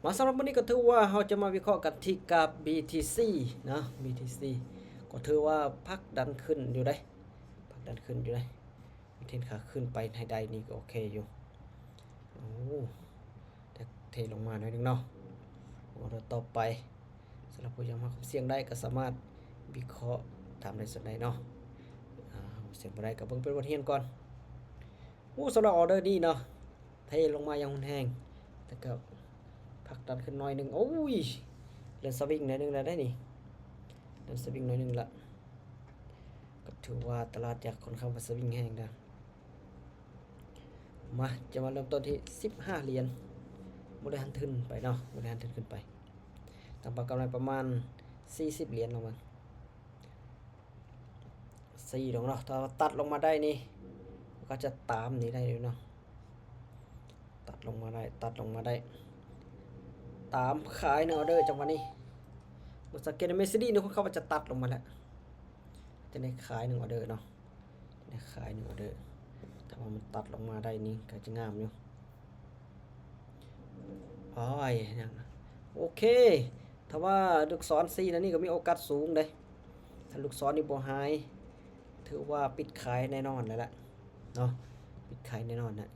ມາສຳລັບມື້ນີ້ກໍຖືວ່າເຮົາຈະມາວິເຄາະກັນທີ່ກາບ BTC ເນາະ BTC ກໍຖືວ່າຜັກດັນຂຶ້ນຢູ່ເດ້ ຜັກດັນຂຶ້ນຢູ່ເດ້ ເທຣນຂາຂຶ້ນໄປໃຫ້ໄດ້ນີ້ກໍໂອເຄຢູ່. ໂອ້ ແຕ່ເທລົງມາໜ້ອຍໜຶ່ງເນາະ. ໂອ້ ຕໍ່ໄປ ສຳລັບຜູ້ຢາກຮັບຄວາມສ່ຽງໄດ້ກໍສາມາດວິເຄາະຕາມໄດ້ສ່ວນໃດເນາະ. ອາ ເອົາສ່ຽງບໍ່ໄດ້ກໍເບິ່ງເປັນບົດຮຽນກ່ອນ. ໂອ້ ສຳລັບອອເດີນີ້ເນາະ ເທລົງມາຢ່າງຮຸນແຮງ ແຕ່ກໍຜັກດັນຂຶ້ນໜ້ອຍໜຶ່ງ. ໂອ້ຍ ເລີ່ມສະວິງໜ້ອຍໜຶ່ງແລ້ວເດ້ນີ້ ເລີ່ມສະວິງໜ້ອຍໜຶ່ງລະ. ກໍຖືວ່າຕະຫຼາດຢາກຄ່ອນຂ້າງວ່າສະວິງແຮງເດີ້. ມາ ຈະມາເລີ່ມຕົ້ນທີ່ສິບຫ້າຫຼຽນ ບໍລິຫານທຶນໄປເນາະ ບໍລິຫານທຶນຂຶ້ນໄປ ຕັ້ງເປົ້າກຳໄລປະມານສີ່ສິບຫຼຽນ ລອງເບິ່ງ ສີ່ດອກເນາະ. ຖ້າວ່າຕັດລົງມາໄດ້ນີ້ ກໍຈະຕາມນີ້ໄດ້ຢູ່ເນາະ ຕັດລົງມາໄດ້ ຕັດລົງມາໄດ້ ຕາມຂາຍໜຶ່ງອອເດີ ຈັງຫວະນີ້. ບໍ່ສັງເກດ MACD ນີ້ ເຂົາວ່າຈະຕັດລົງມາແລ້ວ ຈະໄດ້ຂາຍໜຶ່ງອອເດີເນາະ ຈະໄດ້ຂາຍໜຶ່ງອອເດີ. ຖ້າວ່າມັນຕັດລົງມາໄດ້ນີ້ກໍຈະງາມຢູ່. ໂອ້ຍ ຍັງ ໂອເຄ ຖ້າວ່າລູກສອນຊີ້ແນວນີ້ກໍມີໂອກາດສູງເດ້ ຖ້າລູກສອນນີ້ບໍ່ຫາຍ ຖືວ່າປິດຂາຍແນ່ນອນແລ້ວລະເນາະ ປິດຂາຍແນ່ນອນນະ.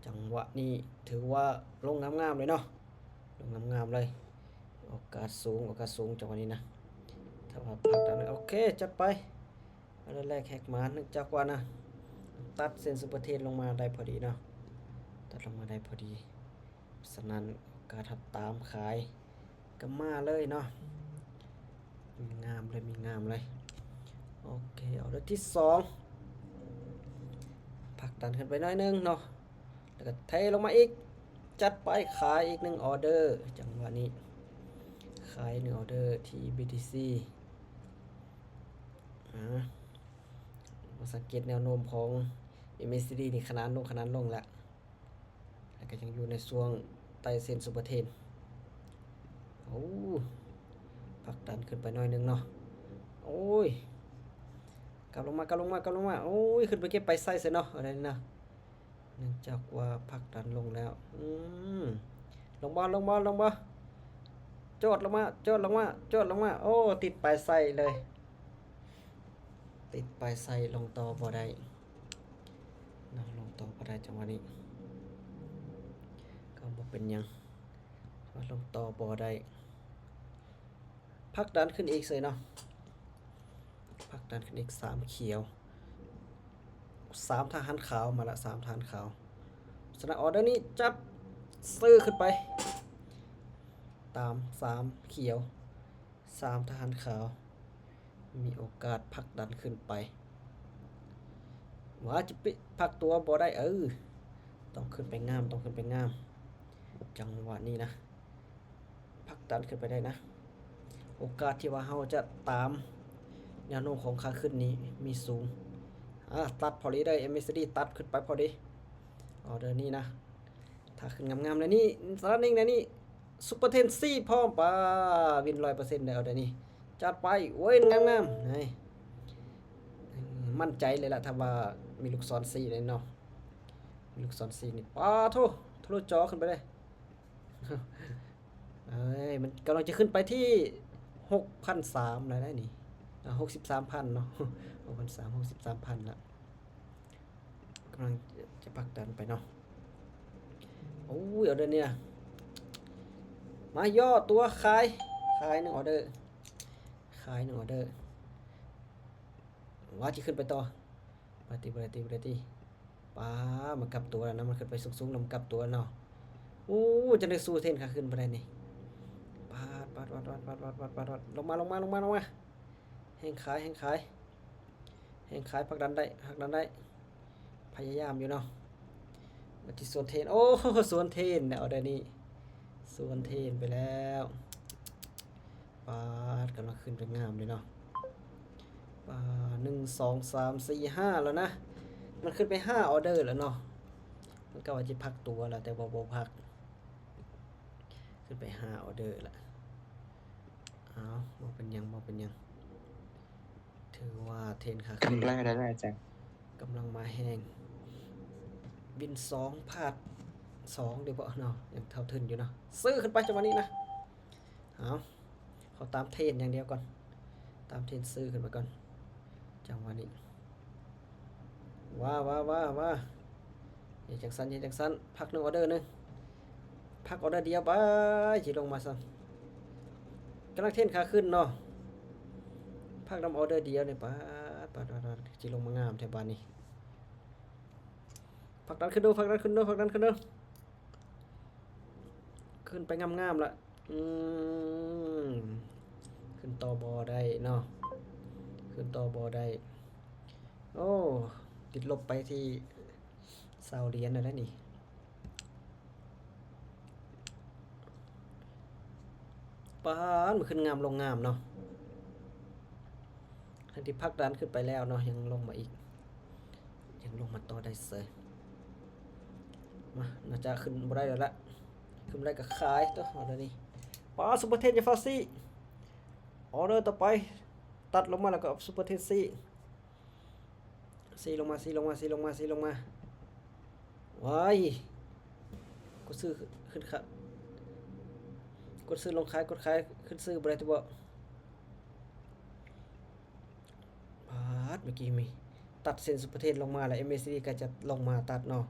ຈັງຫວະນີ້ຖືວ່າລົງງາມໆເລີຍເນາະ ລົງງາມໆເລີຍ. ໂອກາດສູງ ໂອກາດສູງ ຈັງຫວະນີ້ນະ. ຖ້າວ່າພັກຕາມ ໂອເຄ ຈັດໄປ. ອັນແລກແຮກມາ ເນື່ອງຈາກວ່ານະ ຕັດເສັ້ນຊຸບເປີເທຣນລົງມາໄດ້ພໍດີເນາະ ຕັດລົງມາໄດ້ພໍດີ. ສະນັ້ນ ໂອກາດຮັບຕາມຂາຍກໍມາເລີຍເນາະ ມີງາມເລີຍ ມີງາມເລີຍ. ໂອເຄ ອອເດີທີສອງ ຜັກດັນຂຶ້ນໄປໜ້ອຍໜຶ່ງເນາະ ແລ້ວກໍເທລົງມາອີກ ຈັດໄປ ຂາຍອີກໜຶ່ງອອເດີ. ຈັງຫວະນີ້ ຂາຍໜຶ່ງອອເດີທີ່ BTC. ອາ ມາສັງເກດແນວໂນ້ມຂອງ MACD ນີ້ ຂະໜານລົງ ຂະໜານລົງແລ້ວ ແລ້ວກໍຍັງຢູ່ໃນຊ່ວງໃຕ້ເສັ້ນຊຸບເປີເທຣນ. ໂອ້ ຜັກດັນຂຶ້ນໄປໜ້ອຍໜຶ່ງເນາະ. ໂອ້ຍ ກັບລົງມາ ກັບລົງມາ ກັບລົງມາ. ໂອ້ຍ ຂຶ້ນໄປເກັບໄປໃສ່ຊະເນາະ ອັນນີ້ນະ ເນື່ອງຈາກວ່າຜັກດັນລົງແລ້ວ. ອືມ ລົງບໍ່ ລົງບໍ່ ລົງບໍ່? ຈອດລົງມາ ຈອດລົງມາ ຈອດລົງມາ. ໂອ້ ຕິດໄປໃສ່ເລີຍ ຕິດໄປໃສ່ ລົງຕໍ່ບໍ່ໄດ້ນະ ລົງຕໍ່ບໍ່ໄດ້. ຈັງຫວະນີ້ກໍບໍ່ເປັນຫຍັງ ວ່າລົງຕໍ່ບໍ່ໄດ້. ຜັກດັນຂຶ້ນອີກເສີຍເນາະ ຜັກດັນຂຶ້ນອີກ. ສາມຂຽວ ສາມທະຫານຂາວມາລະ ສາມທະຫານຂາວ. ສະນັ້ນ ອອເດີນີ້ຈັບຊື້ຂຶ້ນໄປ ຕາມສາມຂຽວ ສາມທະຫານຂາວ ມີໂອກາດຜັກດັນຂຶ້ນໄປ. ວ່າຈະປິ ພັກຕົວບໍ່ໄດ້ ເອີ ຕ້ອງຂຶ້ນໄປງາມ ຕ້ອງຂຶ້ນໄປງາມ. ຈັງຫວະນີ້ນະ ຜັກດັນຂຶ້ນໄປໄດ້ນະ ໂອກາດທີ່ວ່າເຮົາຈະຕາມແນວໂນ້ມຂອງຂາຂຶ້ນນີ້ມີສູງ. ອາ ຕັດພໍດີເດີ MACD ຕັດຂຶ້ນໄປພໍດີ ອອເດີນີ້ນະ. ຖ້າຂຶ້ນງາມໆແນວນີ້ ສະໜິງແນວນີ້ ຊຸບເປີເທຣນຊີ້ພ້ອມ ປາ ວິນຮ້ອຍເປີເຊັນເດີ ອອເດີນີ້. ຈັດໄປ ໂອ້ຍ ງາມໆ ໃຫ້ ໝັ້ນໃຈເລີຍລະ ຖ້າວ່າມີລູກສອນຊີ້ເລີຍເນາະ ມີລູກສອນຊີ້ນີ້ ປາໂທ້ ທະລຸຈໍຂຶ້ນໄປເລີຍ. ເອີຍ ມັນກຳລັງຈະຂຶ້ນໄປທີ່ຫົກພັນສາມແລ້ວນະນີ້ ອາ ຫົກສິບສາມພັນເນາະ ຫົກພັນສາມ ຫົກສິບສາມພັນລະ ກຳລັງຈະຜັກດັນໄປເນາະ. ໂອ້ຍ ອອເດີນີ້ນະ ມາຍໍຕົວຂາຍ ຂາຍໜຶ່ງອອເດີ ຂາຍໜຶ່ງອອເດີ. ວ່າຈະຂຶ້ນໄປຕໍ່ ບໍ່ໄດ້ຕິ ບໍ່ໄດ້ຕິ ບໍ່ໄດ້ຕິ. ປາ ມັນກັບຕົວແລ້ວນະ ມັນຂຶ້ນໄປສູງໆ ແລ້ວມັນກັບຕົວເນາະ. ໂອ້ ຈັ່ງໄດ້ສູ້ເທຣນຂາຂຶ້ນບໍ່ໄດ້ນີ້ ປາດ ປາດ ປາດ ລົງມາ ລົງມາ ລົງມາ ລົງມາ. ແຮງຂາຍ ແຮງຂາຍ ແຮງຂາຍ ຜັກດັນໄດ້ ຜັກດັນໄດ້ ພະຍາຍາມຢູ່ເນາະ. ມາທີ່ສວນເທຣນ ໂອ້ ສວນເທຣນແລ້ວ ອອເດີນີ້ ສວນເທຣນໄປແລ້ວ. ປາດ ກຳລັງຂຶ້ນໄປງາມເລີຍເນາະ ປາດ ໜຶ່ງ ສອງ ສາມ ສີ່ ຫ້າ ແລ້ວນະ ມັນຂຶ້ນໄປຫ້າອອເດີແລ້ວເນາະ. ມັນກະວ່າຈະພັກຕົວແລ້ວ ແຕ່ວ່າບໍ່ພັກ ຂຶ້ນໄປຫ້າອອເດີລະ. ເອົາ ບໍ່ເປັນຫຍັງ ບໍ່ເປັນຫຍັງ ຖືວ່າເທຣນຂາຂຶ້ນ ກຳລັງມາແຮງ ວິນສອງ ພາດ ສອງເດ້ບໍ່ເນາະ ຍັງເທົ່າທຶນຢູ່ເນາະ. ຊື້ຂຶ້ນໄປຈັງຫວະນີ້ນະ. ເອົາ ເຂົາຕາມເທຣນຢ່າງດຽວກ່ອນ ຕາມເທຣນຊື້ຂຶ້ນໄປກ່ອນ ຈັງຫວະນີ້. ວ້າ ວ້າ ວ້າ ວ້າ ເຮັດຈັ່ງຊັ້ນ ເຮັດຈັ່ງຊັ້ນ ພັກໜຶ່ງອອເດີໜຶ່ງ ພັກອອເດີດຽວໄປ ຊິລົງມາຊັ້ນ. ກຳລັງເທຣນຂາຂຶ້ນເນາະ ພັກນຳອອເດີດຽວນີ້ ປາດ ປາດ ປາດ ປາດ ຊິລົງມາງາມແທ້ບາດນີ້. ຜັກດັນຂຶ້ນດູ ຜັກດັນຂຶ້ນດູ ຜັກດັນຂຶ້ນດູ ຂຶ້ນໄປງາມໆລະ. ອືມ ຂຶ້ນຕໍ່ບໍ່ໄດ້ເນາະ ຂຶ້ນຕໍ່ບໍ່ໄດ້. ໂອ້ ຕິດລົບໄປທີ່ຊາວຫຼຽນແລ້ວນີ້. ປາດ ມັນຂຶ້ນງາມລົງງາມເນາະ ທັງທີ່ຜັກດັນຂຶ້ນໄປແລ້ວເນາະ ຍັງລົງມາອີກ ຍັງລົງມາຕໍ່ໄດ້ເສີຍ. ມາ ໜ້າຈະຂຶ້ນບໍ່ໄດ້ແລ້ວລະ ຂຶ້ນບໍ່ໄດ້ກໍຂາຍຕົວະ ເອົາແນວນີ້. ປາດ ຊຸບເປີເທຣນຢ່າຟ້າວຊີ້ ອອເດີຕໍ່ໄປ ຕັດລົງມາແລ້ວກໍຊຸບເປີເທຣນຊີ້. ຊີ້ລົງມາ ຊີ້ລົງມາ ຊີ້ລົງມາ ຊີ້ລົງມາ. ວ້າຍ ກົດຊື້ຂຶ້ນຂາ ກົດຊື້ລົງຂາຍ ກົດຂາຍຂຶ້ນຊື້ບໍ່ໄດ້ຕິບໍ? ປາດ ເມື່ອກີ້ມີຕັດເສັ້ນຊຸບເປີເທຣນລົງມາແລ້ວ ເອັມເອສດີກໍຈະລົງມາຕັດເນາະ.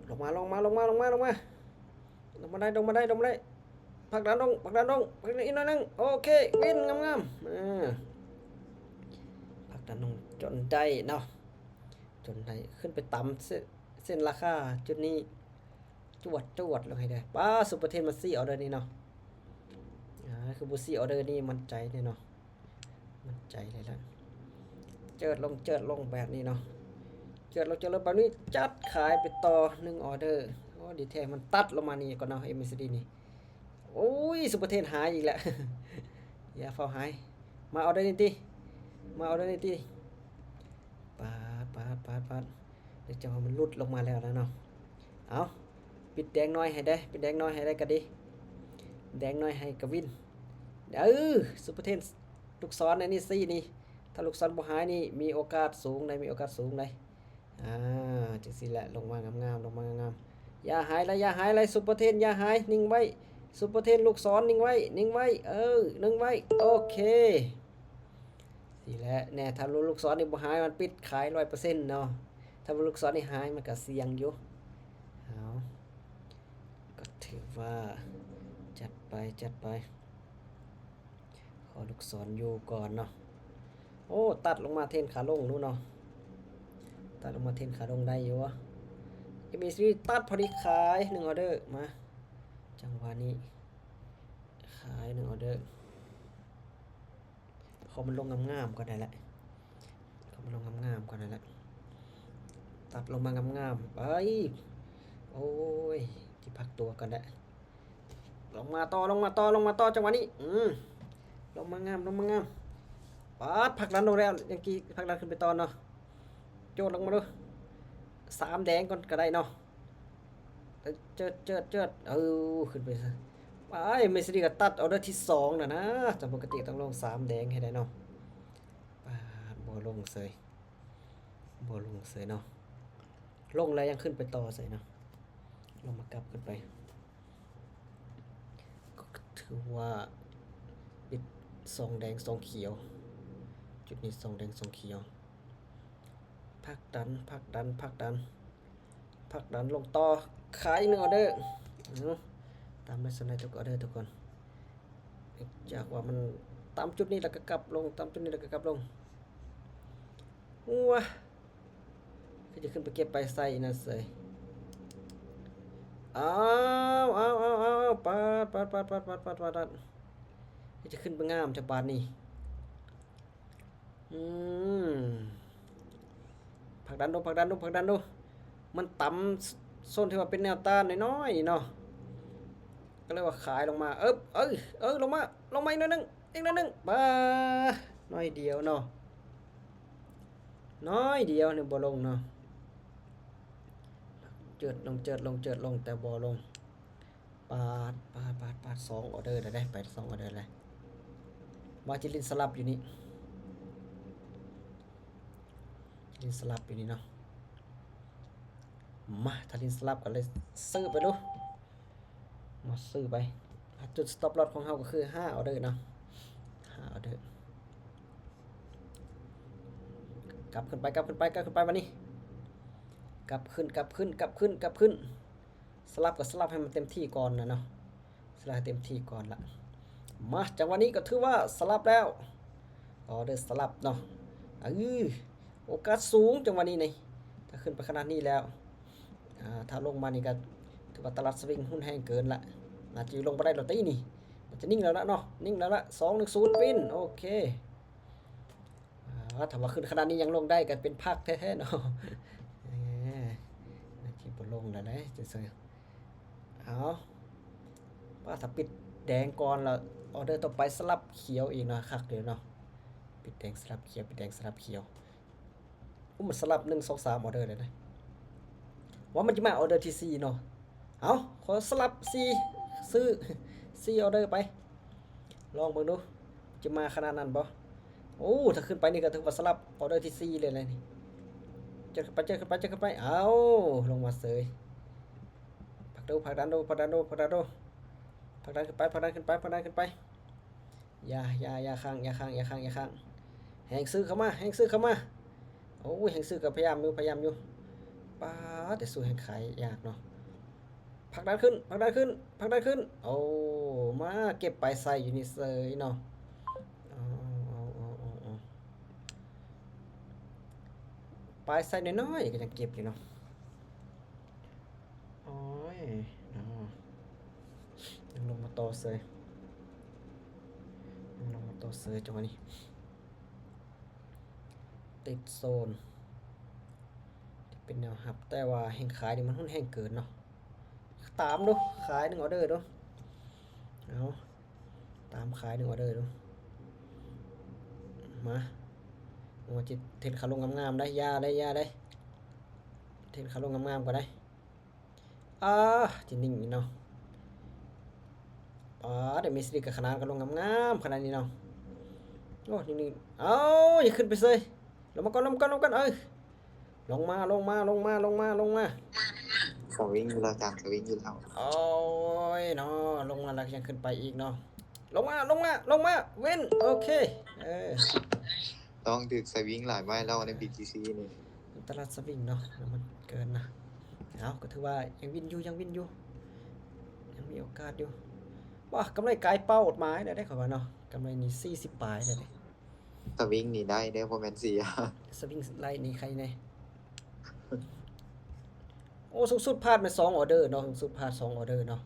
ລົງມາ ລົງມາ ລົງມາ ລົງມາ ລົງມາ ລົງມາໄດ້ ລົງມາໄດ້ ລົງມາໄດ້. ຜັກດັນລົງ ຜັກດັນລົງ ພັກອີກໜ້ອຍໜຶ່ງ ໂອເຄ ວິນ ງາມໆ. ເອີ ຜັກດັນລົງຈົນໄດ້ເນາະ ຈົນໄດ້ ຂຶ້ນໄປຕາມເສັ້ນ ເສັ້ນລາຄາຈຸດນີ້ ຈວດ ຈວດລົງໃຫ້ໄດ້. ປາດ ຊຸບເປີເທຣນມັນຊີ້ອອເດີນີ້ເນາະ ອ່າ ຄືບໍ່ຊີ້ອອເດີນີ້ ໝັ້ນໃຈແນ່ເນາະ. ໝັ້ນໃຈເລີຍລະ ເຈີດລົງ ເຈີດລົງແບບນີ້ເນາະ ເຈີດລົງ ເຈີດລົງແບບນີ້ ຈັດຂາຍໄປຕໍ່ໜຶ່ງອອເດີ. ໂອ້ ດີແທ້ ມັນຕັດລົງມານີ້ກ່ອນເນາະ ເອັມເອສດີນີ້. ໂອ້ຍ ຊຸບເປີເທຣນຫາຍອີກແລ້ວ ຢ່າຟ້າວຫາຍ ມາອອເດີນີ້ຕິ ມາອອເດີນີ້ຕິ. ປາດ ປາດ ປາດ ປາດ ເດີ ຈັງຫວະມັນຫຼຸດລົງມາແລ້ວນະເນາະ. ເອົາ ປິດແດງໜ້ອຍໃຫ້ໄດ້ ປິດແດງໜ້ອຍໃຫ້ໄດ້ກໍດີ ແດງໜ້ອຍໃຫ້ກະວິນ. ເອີ ຊຸບເປີເທຣນ ລູກສອນອັນນີ້ຊີ້ນີ້ ຖ້າລູກສອນບໍ່ຫາຍນີ້ ມີໂອກາດສູງໄດ໋ ມີໂອກາດສູງໄດ໋. ອ່າ ຈັ່ງຊີ້ແຫຼະ ລົງມາງາມໆ ລົງມາງາມໆ. ຢ່າຫາຍລະ ຢ່າຫາຍລະ ຊຸບເປີເທຣນ ຢ່າຫາຍ ນິ່ງໄວ້ ຊຸບເປີເທຣນ ລູກສອນ ນິ່ງໄວ້ ນິ່ງໄວ້ ເອີ ນິ່ງໄວ້ ໂອເຄ. ຊີ້ແຫຼະ ແນ່ ຖ້າລູກສອນນີ້ບໍ່ຫາຍ ມັນປິດຂາຍຮ້ອຍເປີເຊັນເນາະ ຖ້າວ່າລູກສອນນີ້ຫາຍ ມັນກໍສ່ຽງຢູ່. ເອົາ ກໍຖືວ່າ ຈັດໄປ ຈັດໄປ ຂໍລູກສອນຢູ່ກ່ອນເນາະ. ໂອ້ ຕັດລົງມາເທຣນຂາລົງດູເນາະ ຕັດລົງມາເທຣນຂາລົງໄດ້ຢູ່. ເອັມເອສດີຕັດພໍດີ ຂາຍໜຶ່ງອອເດີ ມາ ຈັງຫວະນີ້ ຂາຍໜຶ່ງອອເດີ. ຂໍມັນລົງງາມໆກ່ອນໄດ້ລະ ຂໍມັນລົງງາມໆກ່ອນໄດ້ລະ ຕັດລົງມາງາມໆ ໄປ. ໂອ້ຍ ຊິພັກຕົວກ່ອນລະ ລົງມາຕໍ່ ລົງມາຕໍ່ ລົງມາຕໍ່ ຈັງຫວະນີ້ ອືມ ລົງມາງາມ ລົງມາງາມ. ປາດ ຜັກດັນລົງແລ້ວ ຍັງກີ້ ຜັກດັນຂຶ້ນໄປຕໍ່ເນາະ ໂຈດລົງມາດູ ສາມແດງກ່ອນກໍໄດ້ເນາະ. ເຈີດ ເຈີດ ເຈີດ ເອີ ຂຶ້ນໄປຊະ ໄປ. ເມສຊີດີກໍຕັດອອເດີທີສອງແລ້ວນະ ຈາກປົກກະຕິຕ້ອງລົງສາມແດງໃຫ້ໄດ້ເນາະ. ປາດ ບໍ່ລົງເສີຍ ບໍ່ລົງເສີຍເນາະ ລົງແລ້ວຍັງຂຶ້ນໄປຕໍ່ເສີຍເນາະ. ລົງມາກັບຂຶ້ນໄປ ກໍຖືວ່າປິດສອງແດງສອງຂຽວ ຈຸດນີ້ສອງແດງສອງຂຽວ. ຜັກດັນ ຜັກດັນ ຜັກດັນ ຜັກດັນລົງຕໍ່ ຂາຍອີກໜຶ່ງອອເດີ. ເອົາ ຕາມໄດ້ສ່ຳໃດທຸກອອເດີທຸກຄົນ ຈາກວ່າມັນຕາມຈຸດນີ້ແລ້ວກໍກັບລົງ ຕາມຈຸດນີ້ແລ້ວກໍກັບລົງ. ໂອ້ຍ ຄືຈະຂຶ້ນໄປເກັບໄປໃສ່ນັ້ນເສີຍ. ອ້າວ ອ້າວ ອ້າວ ອ້າວ ປາດ ປາດ ຄືຈະຂຶ້ນໄປງາມແທ້ບາດນີ້. ອືມ ຜັກດັນດູ ຜັກດັນດູ ຜັກດັນດູ. ມັນຕຳໂຊນທີ່ວ່າເປັນແນວຕ້ານນ້ອຍໆນີ້ເນາະ ກໍເລີຍວ່າຂາຍລົງມາ. ເອີບ ເອີ ເອີ ລົງມາ ລົງມາອີກໜ້ອຍໜຶ່ງ ອີກໜ້ອຍໜຶ່ງ. ປາດ ໜ້ອຍດຽວເນາະ ໜ້ອຍດຽວນີ້ບໍ່ລົງເນາະ. ເຈີດລົງ ເຈີດລົງ ເຈີດລົງ ແຕ່ບໍ່ລົງ. ປາດ ປາດ ປາດ ປາດ ສອງອອເດີແລ້ວເດ້ ໄປສອງອອເດີແລ້ວ. ວ່າຈະຫຼິ້ນສະຫຼັບຢູ່ນີ້ ຈະຫຼິ້ນສະຫຼັບຢູ່ນີ້ເນາະ. ມາ ຖ້າຫຼິ້ນສະຫຼັບກໍເລີຍຊື້ໄປດູ ມາຊື້ໄປ ຈຸດ stop loss ຂອງເຮົາກໍຄືຫ້າອໍເດີເນາະ ຫ້າອໍເດີ ກັບຂຶ້ນໄປ ກັບຂຶ້ນໄປ ກັບຂຶ້ນໄປ ບາດນີ້ ກັບຂຶ້ນ ກັບຂຶ້ນ ກັບຂຶ້ນ ກັບຂຶ້ນ ສະຫຼັບກໍສະຫຼັບໃຫ້ມັນເຕັມທີ່ກ່ອນນະເນາະ ສະຫຼັບໃຫ້ເຕັມທີ່ກ່ອນລະ ມາ ຈັງຫວະນີ້ກໍຖືວ່າສະຫຼັບແລ້ວ ອໍເດີສະຫຼັບເນາະ ເອີ ໂອກາດສູງຈັງຫວະນີ້ນີ້ ຖ້າຂຶ້ນໄປຂະໜາດນີ້ແລ້ວ ອ່າ ຖ້າລົງມານີ້ກໍຖືວ່າຕະຫຼາດສະວິງຮຸນແຮງເກີນລະ ໜ້າຈະລົງບໍ່ໄດ້ແລ້ວຕິນີ້ ໜ້າຈະນິ່ງແລ້ວລະເນາະ ນິ່ງແລ້ວລະ ສອງໜຶ່ງສູນ ວິນ ໂອເຄ ອ່າ ຖ້າວ່າຂຶ້ນຂະໜາດນີ້ຍັງລົງໄດ້ກໍເປັນພັກແທ້ໆເນາະ ເອີ ໜ້າຈະບໍ່ລົງແລ້ວແຫຼະ ຈັ່ງຊັ້ນ ເອົາ ວ່າຖ້າປິດແດງກ່ອນລະ ອໍເດີຕໍ່ໄປສະຫຼັບຂຽວອີກເນາະ ຄັກເລີຍເນາະ ປິດແດງສະຫຼັບຂຽວ ປິດແດງສະຫຼັບຂຽວ ໂອ້ ມັນສະຫຼັບໜຶ່ງ ສອງ ສາມອໍເດີເລີຍນະ ວ່າມັນຈະມາອໍເດີທີສີ່ເນາະ ເອົາ ຂໍສະຫຼັບສີ່ ຊື້ສີ່ອໍເດີໄປ ລອງເບິ່ງດູ ຈະມາຂະໜາດນັ້ນບໍ່ ໂອ້ ຖ້າຂຶ້ນໄປນີ້ກໍຖືວ່າສະຫຼັບອໍເດີທີສີ່ເລີຍນະນີ້ ຈັດຂຶ້ນໄປ ຈັດຂຶ້ນໄປ ຈັດຂຶ້ນໄປ ເອົາ ລົງມາເສີຍ ຜັກດູ ຜັກດັນດູ ຜັກດັນດູ ຜັກດັນດູ ຜັກດັນຂຶ້ນໄປ ຜັກດັນຂຶ້ນໄປ ຜັກດັນຂຶ້ນໄປ ຢ່າ ຢ່າ ຢ່າຄ້າງ ຢ່າຄ້າງ ຢ່າຄ້າງ ຢ່າຄ້າງ ແຮງຊື້ເຂົ້າມາ ແຮງຊື້ເຂົ້າມາ ໂອ້ຍ ແຮງຊື້ກໍພະຍາຍາມຢູ່ ພະຍາຍາມຢູ່ ປາດ ແຕ່ສູ້ແຮງຂາຍຍາກເນາະ ຜັກດັນຂຶ້ນ ຜັກດັນຂຶ້ນ ຜັກດັນຂຶ້ນ ໂອ້ ມາເກັບປາຍໄຊຢູ່ນີ້ເສີຍເນາະ ເອົາ ເອົາ ເອົາ ເອົາ ເອົາ ເອົາ ປາຍໄຊນ້ອຍໆກໍຍັງເກັບຢູ່ເນາະ ໂອ້ຍເນາະ ຍັງລົງມາຕໍ່ເສີຍ ຍັງລົງມາຕໍ່ເສີຍ ຈັງຫວະນີ້ ຕິດໂຊນ ທີ່ເປັນແນວຮັບ ແຕ່ວ່າແຮງຂາຍນີ້ມັນຮຸນແຮງເກີນເນາະ ຕາມດູ ຂາຍໜຶ່ງອໍເດີດູ ເອົາ ຕາມຂາຍໜຶ່ງອໍເດີດູ ມາ ວ່າຊິເທຣນຂາລົງງາມໆໄດ໋ ຢ່າໄດ໋ ຢ່າໄດ໋ ເທຣນຂາລົງງາມໆກ່ອນໄດ໋ ອາ ຈິງນີ້ເນາະ ອາ ໄດ້ມີສະຕິກະຂະໜາດກໍລົງງາມໆຂະໜາດນີ້ເນາະ ໂອ້ ນີ້ ນີ້ ເອົາ ຢ່າຂຶ້ນໄປເສີຍ ລົງມາກ່ອນ ລົງມາກ່ອນ ລົງມາກ່ອນ ເອີ ລົງມາ ລົງມາ ລົງມາ ລົງມາ ລົງມາ ສະວິງຢູ່ແລ້ວ ຈານສະວິງຢູ່ແລ້ວ ໂອ້ຍເນາະ ລົງມາແລ້ວຍັງຂຶ້ນໄປອີກເນາະ ລົງມາ ລົງມາ ລົງມາ ວິນ ໂອເຄ ເອີ ຕ້ອງຖືກສະວິງຫຼາຍໄມ້ແລ້ວໃນບີທີຊີນີ້ ຕະຫຼາດສະວິງເນາະ ມັນເກີນນະ ເອົາ ກໍຖືວ່າຍັງວິນຢູ່ ຍັງວິນຢູ່ ຍັງມີໂອກາດຢູ່ ວ້າ ກຳໄລກາຍເປົ້າໝາຍແລ້ວເດ້ ຂ້ອຍວ່າເນາະ ກຳໄລນີ້ສີ່ສິບປາຍແລ້ວເດ້ ສະວິງນີ້ໄດ້ເດ້ ບໍ່ແມ່ນເສຍ ສະວິງໄລ່ນີ້ໃຄແດ່ ໂອ້ ສູງສຸດພາດແມ່ນສອງອໍເດີເນາະ ສູງສຸດພາດສອງອໍເດີເນາະ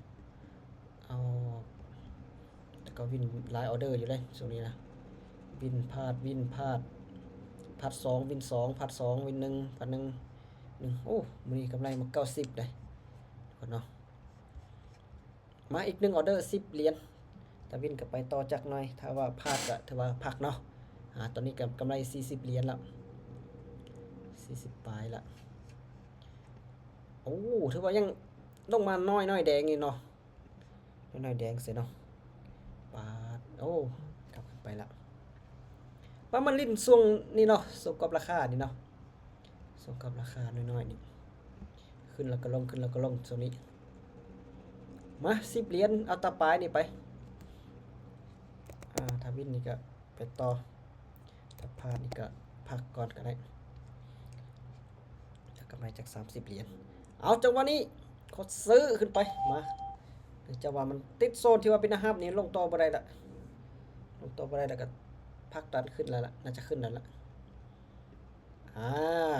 ເອົາ ແຕ່ກໍວິນຫຼາຍອໍເດີຢູ່ເດ້ຊ່ວງນີ້ນະ ວິນພາດ ວິນພາດ ພາດສອງ ວິນສອງ ພາດສອງ ວິນໜຶ່ງ ພາດໜຶ່ງ ໜຶ່ງ ໂອ້ ມື້ນີ້ກຳໄລມາເກົ້າສິບເດ້ ທຸກຄົນເນາະ ມາອີກໜຶ່ງອໍເດີ ສິບຫຼຽນ ຖ້າວິນກໍໄປຕໍ່ຈັກໜ່ອຍ ຖ້າວ່າພາດກໍຖືວ່າພັກເນາະ ອາ ຕອນນີ້ກໍກຳໄລສີ່ສິບຫຼຽນລະ ສີ່ສິບປາຍລະ ໂອ້ ຖືວ່າຍັງລົງມານ້ອຍໆແດງນີ້ເນາະ ນ້ອຍໆແດງເສຍເນາະ ປາດ ໂອ້ ກັບຂຶ້ນໄປລະ ວ່າມາຫຼິ້ນຊ່ວງນີ້ເນາະ ຊ່ວງກອບລາຄານີ້ເນາະ ຊ່ວງກອບລາຄານ້ອຍໆນີ້ ຂຶ້ນແລ້ວກໍລົງ ຂຶ້ນແລ້ວກໍລົງຊ່ວງນີ້ ມາ ສິບຫຼຽນ ເອົາຕາປາຍນີ້ໄປ ອ່າ ຖ້າວິນນີ້ກໍໄປຕໍ່ ຖ້າພາດນີ້ກໍພັກກ່ອນກໍໄດ້ ຖ້າກຳໄລຈັກສາມສິບຫຼຽນ ເອົາ ຈັງຫວະນີ້ ກໍຊື້ຂຶ້ນໄປ ມາ ເນື່ອງຈາກວ່າມັນຕິດໂຊນທີ່ວ່າເປັນແນວຮັບນີ້ ລົງຕໍ່ບໍ່ໄດ້ລະ ລົງຕໍ່ບໍ່ໄດ້ລະ ກໍພັກດັນຂຶ້ນແລ້ວລະ ໜ້າຈະຂຶ້ນແລ້ວລະ ອ່າ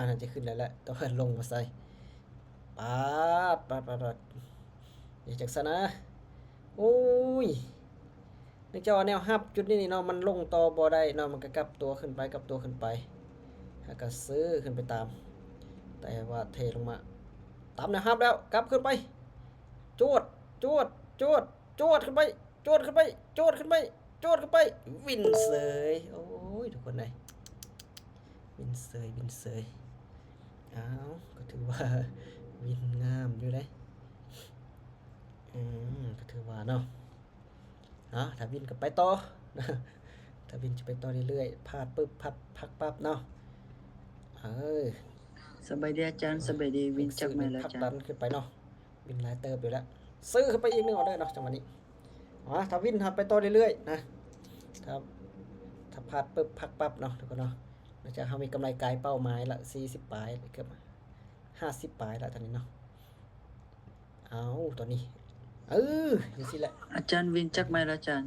ໜ້າຈະຂຶ້ນແລ້ວແຫຼະ ແຕ່ວ່າລົງບໍ່ໃສ່ ປາດ ປາດ ປາດ ປາດ ຢ່າຈັ່ງຊັ້ນນະ ໂອ້ຍ ເນື່ອງຈາກວ່າແນວຮັບຈຸດນີ້ນີ້ເນາະ ມັນລົງຕໍ່ບໍ່ໄດ້ເນາະ ມັນກໍກັບຕົວຂຶ້ນໄປ ກັບຕົວຂຶ້ນໄປ ແລ້ວກໍຊື້ຂຶ້ນໄປຕາມ ແຕ່ວ່າເທລົງມາ ຕາມແນວຮັບແລ້ວ ກັບຂຶ້ນໄປ ຈວດ ຈວດ ຈວດ ຈວດຂຶ້ນໄປ ຈວດຂຶ້ນໄປ ຈວດຂຶ້ນໄປ ຈວດຂຶ້ນໄປ ວິນເສີຍ ໂອ້ຍ ທຸກຄົນເອີຍ ວິນເສີຍ ວິນເສີຍ ອ້າວ ກໍຖືວ່າວິນງາມຢູ່ເດ້ ອືມ ກໍຖືວ່າເນາະ ເອົາ ຖ້າວິນກໍໄປຕໍ່ ຖ້າວິນຈະໄປຕໍ່ເລື້ອຍໆ ພາດປຶບ ພັກ ພັກປັບເນາະ ເອີ ສະບາຍດີອາຈານ ສະບາຍດີ ວິນຈັກໄມ້ແລ້ວອາຈານ ດັນຂຶ້ນໄປເນາະ ວິນຫຼາຍເຕີບຢູ່ແລ້ວ ຊື້ຂຶ້ນໄປອີກໜຶ່ງອໍເດີເນາະ ຈັງຫວະນີ້ ມາ ຖ້າວິນຫາໄປຕໍ່ເລື້ອຍໆນະ ຖ້າ ຖ້າພາດປຶບພັກປັບເນາະ ທຸກຄົນເນາະ ຫຼັງຈາກເຮົາມີກຳໄລກາຍເປົ້າໝາຍລະ ສີ່ສິບປາຍ ເກືອບຫ້າສິບປາຍລະຕອນນີ້ເນາະ ເອົາ ຕອນນີ້ ເອີ ຈັ່ງຊີ້ແຫຼະ ອາຈານ ວິນຈັກໄມ້ແລ້ວອາຈານ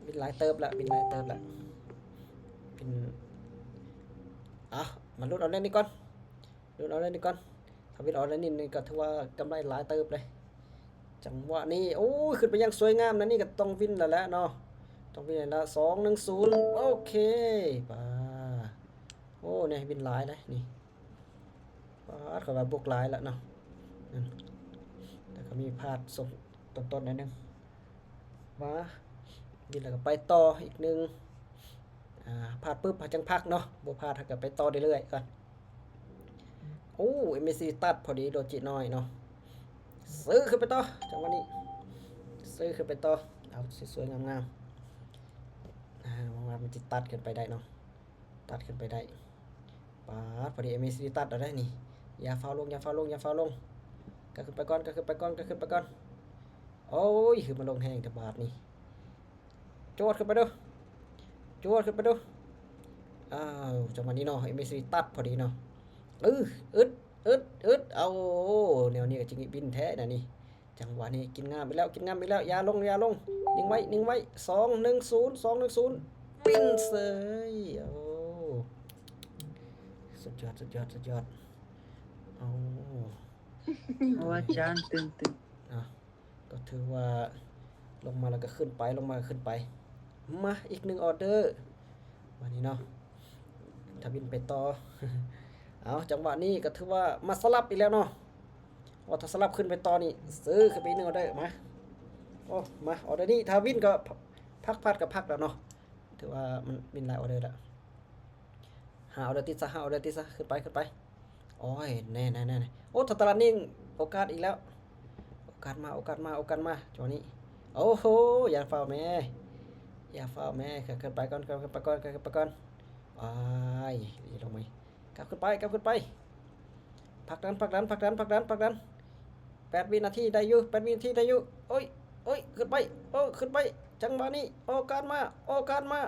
ວິນຫຼາຍເຕີບລະ ວິນຫຼາຍເຕີບລະ ວິນ ເອົາ ມາລຸ້ນເອົາເລື່ອງນີ້ກ່ອນ ລຸ້ນເອົາເລື່ອງນີ້ກ່ອນ ຖ້າວິນອອກເລື່ອງນີ້ນີ້ກໍຖືວ່າກຳໄລຫຼາຍເຕີບເລີຍ ຈັງຫວະນີ້ ໂອ້ຍ ຂຶ້ນໄປຢ່າງສວຍງາມນະ ນີ້ກໍຕ້ອງວິນແລ້ວແຫຼະເນາະ ຕ້ອງວິນແລ້ວ ສອງໜຶ່ງສູນ ໂອເຄ ປາ ໂອ້ ນີ້ວິນຫຼາຍເດ້ນີ້ ປາດ ຂ້ອຍວ່າບົກຫຼາຍລະເນາະ ແລ້ວກໍມີພາດສົບຕົ້ນໆໜ້ອຍໜຶ່ງ ມາ ວິນແລ້ວກໍໄປຕໍ່ອີກໜຶ່ງ ອາ ພາດປຶບ ເຮົາຈັ່ງພັກເນາະ ບໍ່ພາດເຮົາກໍໄປຕໍ່ເລື້ອຍໆກ່ອນ ໂອ້ ເອັມເອຊີ ຕັດພໍດີ ໂດຈິນ້ອຍເນາະ ຊື້ຂຶ້ນໄປຕໍ່ ຈັງຫວະນີ້ ຊື້ຂຶ້ນໄປຕໍ່ ເອົາ ສວຍໆງາມໆ ອາ ຫວັງວ່າມັນຊິຕັດຂຶ້ນໄປໄດ້ເນາະ ຕັດຂຶ້ນໄປໄດ້ ປາດ ພໍດີ ເອັມເອຊີ ຕັດເອົາໄດ້ນີ້ ຢ່າຟ້າວລົງ ຢ່າຟ້າວລົງ ຢ່າຟ້າວລົງ ກັບຂຶ້ນໄປກ່ອນ ກັບຂຶ້ນໄປກ່ອນ ກັບຂຶ້ນໄປກ່ອນ ໂອ້ຍ ຄືມັນລົງແຮງແຕ່ບາດນີ້ ຈວດຂຶ້ນໄປເດີ້ ຈວດຂຶ້ນໄປເດີ້ ອ້າວ ຈັງຫວະນີ້ເນາະ ເອັມເອຊີ ຕັດພໍດີເນາະ ເອີ ອຶດ ອຶດ ອຶດ ເອົາ ແນວນີ້ກໍຈິງວິນແທ້ນະນີ້ ຈັງຫວະນີ້ກິນງາມອີກແລ້ວ ກິນງາມອີກແລ້ວ ຢ່າລົງ ຢ່າລົງ ນິ່ງໄວ້ ນິ່ງໄວ້ ສອງໜຶ່ງສູນ ສອງໜຶ່ງສູນ ວິນເສີຍ ໂອ້ ສຸດຍອດ ສຸດຍອດ ສຸດຍອດ ເອົາ ໂອ້ ອາຈານ ຕື່ນເຕັ້ນ ເອົາ ກໍຖືວ່າລົງມາແລ້ວກໍຂຶ້ນໄປ ລົງມາກໍຂຶ້ນໄປ ມາ ອີກໜຶ່ງອໍເດີ ບາດນີ້ເນາະ ທະວິນໄປຕໍ່ ເອົາ ຈັງຫວະນີ້ກໍຖືວ່າມາສະຫຼັບອີກແລ້ວເນາະ ວ່າຖ້າສະຫຼັບຂຶ້ນໄປຕໍ່ນີ້ ຊື້ຂຶ້ນໄປອີກໜຶ່ງອໍເດີ ມາ ໂອ້ ມາ ອໍເດີນີ້ ທະວິນກໍພັກ ພັດກໍພັກແລ້ວເນາະ ຖືວ່າມັນວິນຫຼາຍອໍເດີແລ້ວ ຫ້າອໍເດີຕິດຊະ ຫ້າອໍເດີຕິດຊະ ຂຶ້ນໄປ ຂຶ້ນໄປ ໂອ້ຍ ແນ່ໆໆ ໂອ້ ຖ້າຕະຫຼາດນີ້ ໂອກາດອີກແລ້ວ ໂອກາດມາ ໂອກາດມາ ໂອກາດມາ ຈັງຫວະນີ້ ໂອ້ໂຫ ຢ່າຟ້າວແມ້ ຢ່າຟ້າວແມ້ ຂຶ້ນໄປກ່ອນ ຂຶ້ນໄປກ່ອນ ຂຶ້ນໄປກ່ອນ ອ້າຍ ລົງໄປ ກັບຂຶ້ນໄປ ກັບຂຶ້ນໄປ ຜັກດັນ ຜັກດັນ ຜັກດັນ ຜັກດັນ ແປດວິນາທີໄດ້ຢູ່ ແປດວິນາທີໄດ້ຢູ່ ໂອ້ຍ ໂອ້ຍ ຂຶ້ນໄປ ໂອ້ ຂຶ້ນໄປ ຈັງຫວະນີ້ ໂອກາດມາ ໂອກາດມາ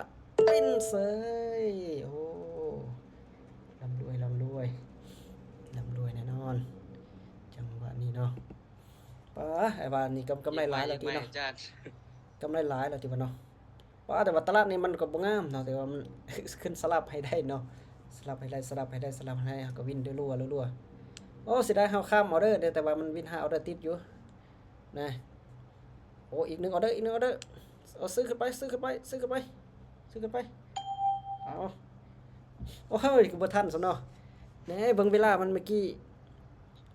ປິ້ນເສີຍ ໂອ້ ລ່ຳລວຍ ລ່ຳລວຍ ລ່ຳລວຍແນ່ນອນ ຈັງຫວະນີ້ເນາະ ປາ ອ້າຍວ່ານີ້ກຳ ກຳໄລຫຼາຍແລ້ວຕິເນາະ ກຳໄລຫຼາຍແລ້ວຕິວ່າເນາະ ວ່າແຕ່ວ່າຕະຫຼາດນີ້ມັນກໍບໍ່ງາມເນາະ ແຕ່ວ່າມັນຂຶ້ນສະຫຼັບໃຫ້ໄດ້ເນາະ ສະຫຼັບໃຫ້ໄດ້ ສະຫຼັບໃຫ້ໄດ້ ສະຫຼັບໃຫ້ໄດ້ ເຮົາກໍວິນລົວໆ ໂອ້ ເສຍດາຍເຮົາຂ້າມອໍເດີເດ້ ແຕ່ວ່າມັນວິນຫ້າອໍເດີຕິດຢູ່ນະ ໂອ້ ອີກໜຶ່ງອໍເດີ ອີກໜຶ່ງອໍເດີ ເອົາ ຊື້ຂຶ້ນໄປ ຊື້ຂຶ້ນໄປ ຊື້ຂຶ້ນໄປ ຊື້ຂຶ້ນໄປ ເອົາ ໂອ້ຍ ຄືບໍ່ທັນຊະເນາະ ແນ່ ເບິ່ງເວລາມັນເມື່ອກີ້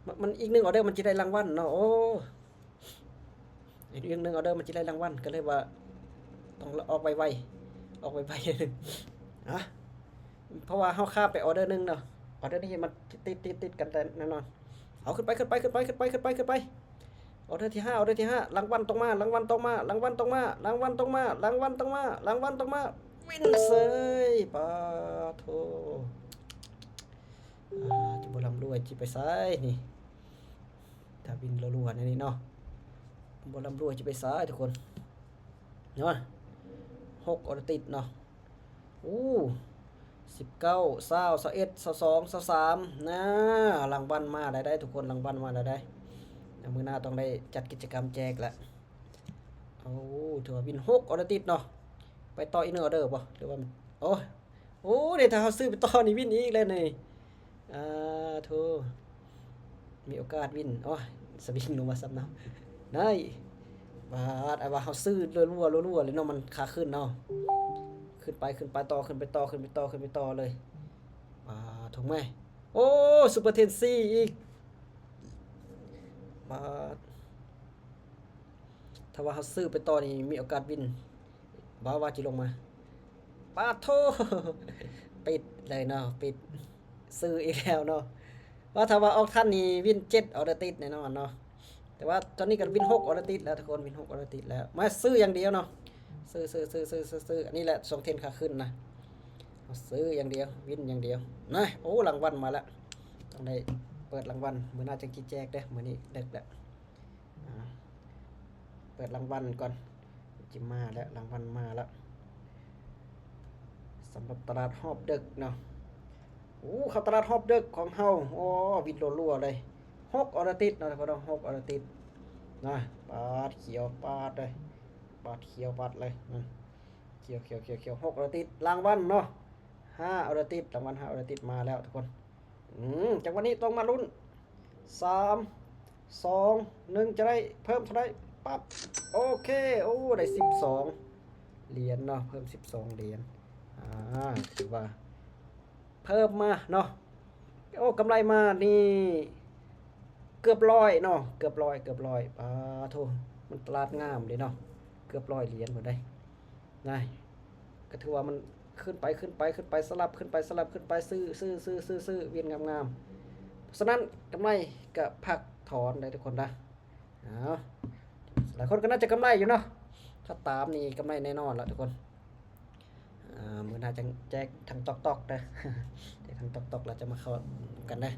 ມັນ ມັນອີກໜຶ່ງອໍເດີ ມັນຊິໄດ້ລາງວັນເນາະ ໂອ້ ອີກໜຶ່ງອໍເດີມັນຊິໄດ້ລາງວັນ ກໍເລີຍວ່າຕ້ອງອອກໄວໆ ອອກໄວໆ ອະ ເພາະວ່າເຮົາຂ້າມໄປອໍເດີໜຶ່ງເນາະ ອໍເດີນີ້ມັນຕິດໆໆກັນແຕ່ແນ່ນອນ ເອົາ ຂຶ້ນໄປ ຂຶ້ນໄປ ຂຶ້ນໄປ ຂຶ້ນໄປ ຂຶ້ນໄປ ຂຶ້ນໄປ ອໍເດີທີຫ້າ ອໍເດີທີຫ້າ ລາງວັນຕ້ອງມາ ລາງວັນຕ້ອງມາ ລາງວັນຕ້ອງມາ ລາງວັນຕ້ອງມາ ລາງວັນຕ້ອງມາ ລາງວັນຕ້ອງມາ ວິນເສີຍ ປາໂທ ອ່າ ຈະບໍ່ລ່ຳລວຍ ຊິໄປໃສນີ້ ຖ້າວິນລົວໆແນວນີ້ເນາະ ບໍ່ລ່ຳລວຍ ຊິໄປໃສທຸກຄົນ ເນາະ ຫົກອໍເດີຕິດເນາະ ໂອ້ ສິບເກົ້າ ຊາວ ຊາວເອັດ ຊາວສອງ ຊາວສາມ ນາ ລາງວັນມາແລ້ວໃດ໋ທຸກຄົນ ລາງວັນມາແລ້ວໃດ໋ ມື້ໜ້າຕ້ອງໄດ້ຈັດກິດຈະກຳແຈກລະ ໂອ້ ຖືວ່າວິນຫົກອໍເດີຕິດເນາະ ໄປຕໍ່ອີກໜຶ່ງອໍເດີບໍ່ ຫຼືວ່າ ໂອ້ ໂອ້ ນີ້ຖ້າເຮົາຊື້ໄປຕໍ່ນີ້ວິນອີກແລ້ວນີ້ ອາໂທ ມີໂອກາດວິນ ໂອ້ຍ ສະວິງລົງມາຊ້ຳນຳ ໄດ້ ບາດ ອາ ວ່າເຮົາຊື້ລົວໆ ລົວໆເລີຍເນາະ ມັນຂາຂຶ້ນເນາະ ຂຶ້ນໄປ ຂຶ້ນໄປຕໍ່ ຂຶ້ນໄປຕໍ່ ຂຶ້ນໄປຕໍ່ ຂຶ້ນໄປຕໍ່ເລີຍ ບາດ ໂທ້ແມ່ ໂອ້ ຊຸບເປີເທັນຊີອີກ ບາດ ຖ້າວ່າເຮົາຊື້ໄປຕໍ່ນີ້ມີໂອກາດວິນ ບໍ່ວ່າຊິລົງມາ ປາດໂທ ປິດເລີຍເນາະ ປິດ ຊື້ອີກແລ້ວເນາະ ວ່າຖ້າວ່າອອກທັນນີ້ວິນເຈັດອໍເດີຕິດແນ່ນອນເນາະ ແຕ່ວ່າຕອນນີ້ກໍວິນຫົກອໍເດີຕິດແລ້ວທຸກຄົນ ວິນຫົກອໍເດີຕິດແລ້ວ ມາຊື້ຢ່າງດຽວເນາະ ຊື້ ຊື້ ຊື້ ຊື້ ຊື້ ອັນນີ້ແຫຼະ ສອງເທັນຂາຂຶ້ນນະ ຊື້ຢ່າງດຽວ ວິນຢ່າງດຽວ ນະ ໂອ້ ລາງວັນມາແລ້ວ ຕ້ອ ໄດ້ເປີດລາງວັນ ມື້ໜ້າຈັ່ງຊິແຈກເດີ້ ມື້ນີ້ເດິກແລ້ວ. ອ່າ ເປີດລາງວັນກ່ອນ ຊິມາແລ້ວ ລາງວັນມາແລ້ວ ສຳລັບຕະຫຼາດຮອບເດິກເນາະ. ໂອ້ ເຂົ້າຕະຫຼາດຮອບເດິກຂອງເຮົາ ໂອ້ ວິນລົວໆເລີຍ ຫົກອໍເດີຕິດເນາະ ທຸກຄົນເນາະ ຫົກອໍເດີຕິດນະ. ປາດຂຽວ ປາດເລີຍ ປາດຂຽວ ປາດເລີຍ ອືມ ຂຽວໆໆໆ ຫົກອໍເດີຕິດ ລາງວັນເນາະ ຫ້າອໍເດີຕິດ ລາງວັນຫ້າອໍເດີຕິດມາແລ້ວ ທຸກຄົນ. ອືມ ຈັງຫວະນີ້ຕ້ອງມາລຸ້ນ ສາມ ສອງ ໜຶ່ງ ຈະໄດ້ເພີ່ມເທົ່າໃດ? ປັບ ໂອເຄ ໂອ້ ໄດ້ສິບສອງຫຼຽນເນາະ ເພີ່ມສິບສອງຫຼຽນ ອ່າ ຖືວ່າເພີ່ມມາເນາະ. ໂອ້ ກຳໄລມານີ້ເກືອບຮ້ອຍເນາະ ເກືອບຮ້ອຍ ເກືອບຮ້ອຍ ປາໂທ້ ມັນຕະຫຼາດງາມເດ້ເນາະ ເກືອບຮ້ອຍຫຼຽນພຸ້ນເດ້. ນະ ກໍຖືວ່າມັນຂຶ້ນໄປ ຂຶ້ນໄປ ຂຶ້ນໄປ ສະຫຼັບ ຂຶ້ນໄປ ສະຫຼັບ ຂຶ້ນໄປ ຊື້ ຊື້ ຊື້ ຊື້ ຊື້ ວຽນງາມໆ. ສະນັ້ນກຳໄລກໍພັກຖອນໄດ້ທຸກຄົນນະ. ເອົາ ຫຼາຍຄົນກໍໜ້າຈະກຳໄລຢູ່ເນາະ ຖ້າຕາມນີ້ກຳໄລແນ່ນອນລະທຸກຄົນ. ອ່າ ມື້ໜ້າຈັ່ງແຈກທັງຕອກໆເດີ້ ແຈກທັງຕອກໆ ແລ້ວຈະມາເຂົ້າກັນເດີ້.